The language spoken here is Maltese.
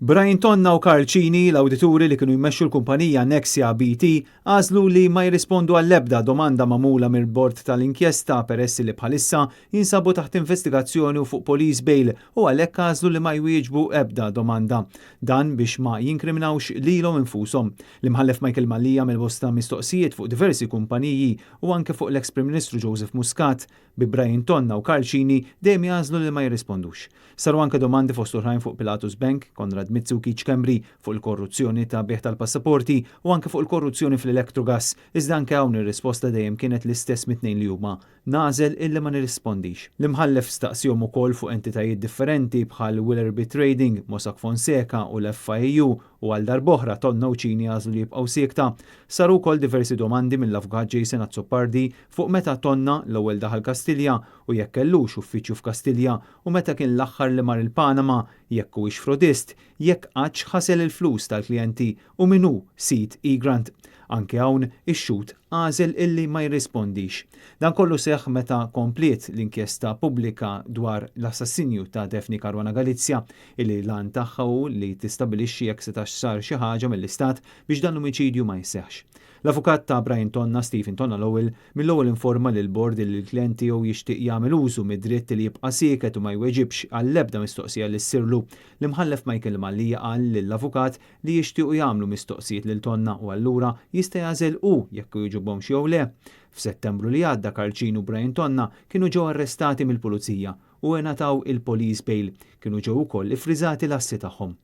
Brian Tonna u Karl Cini, l-awdituri li kienu jmexxu l-kumpanija Nexia BT, għażlu li ma jirrispondu għall-ebda domanda magħmula mill-bord tal-inkjesta peress li bħalissa jinsabu taħt investigazzjoni u fuq police bail u għalhekk għażlu li ma jwieġbu ebda domanda. Dan biex ma jinkriminawx lilhom infushom. L-Imħallef Michael Mallia għamel bosta mistoqsijiet fuq diversi kumpaniji u anke fuq l-eks Prim Ministru Joseph Muscat, bi Brian Tonna u Karl Cini dejjem jagħżlu li ma jirrispondux. Saru anke domandi fost oħrajn fuq Pilatus Bank, Konrad Mizzi u Keith Schembri, fuq il-korruzzjoni ta' bejgħ tal-passaporti u anke fuq il-korruzzjoni fl-Electrogas, iżda anke hawn ir-risposta dejjem kienet l-istess mit-tnejn li huma, Nagħżel illi ma nirrispondix. L-Imħallef staqsihom ukoll fuq entitajiet differenti bħal Willerby Trading, Mossack Fonseca u l-FIAU u għal darb'oħra Tonna u Cini għażlu li jibqgħu siekta. Saru wkoll diversi domandi mill-Avukat Jason Azzopardi fuq meta Tonna l-ewwel daħal Kastilja u jekk kellux uffiċċju f'Kastilja u meta kien l-aħħar li mar il-Panama, jekk huwiex frodist, jekk qattx ħasel il-flus tal-klijenti u min hu sid Egrant. Anke hawn, ix-xhud għażel illi ma jirrispondix. Dan kollu seħħ meta kompliet l-inkjesta pubblika dwar l-assassinju ta' Daphne Caruana Galizia, illi l-għan tagħha hu li tistabbilixxi jekk setax sar xi ħaġa mill-Istat biex dan l-omiċidju ma jseħħx. L-avukat ta' Brian Tonna, Stephen Tonna Lowell, mill-ewwel informa lill-bord li l-klient tiegħu jixtieq jagħmel użu mid-dritt li jibqa' sieket u ma jweġibx għall-ebda mistoqsija li ssirlu. L-Imħallef Michael Mallia qal lill-avukat li jixtiequ jagħmlu mistoqsijiet lil Tonna u allura jista' jagħżel hu jekk jogħġobhomx jew le. F'Settembru li għadda Karl Cini u Brian Tonna kienu ġew arrestati mill-Pulizija u ingħataw il-police bail. Kienu ġew ukoll iffriżati l-assi tagħhom.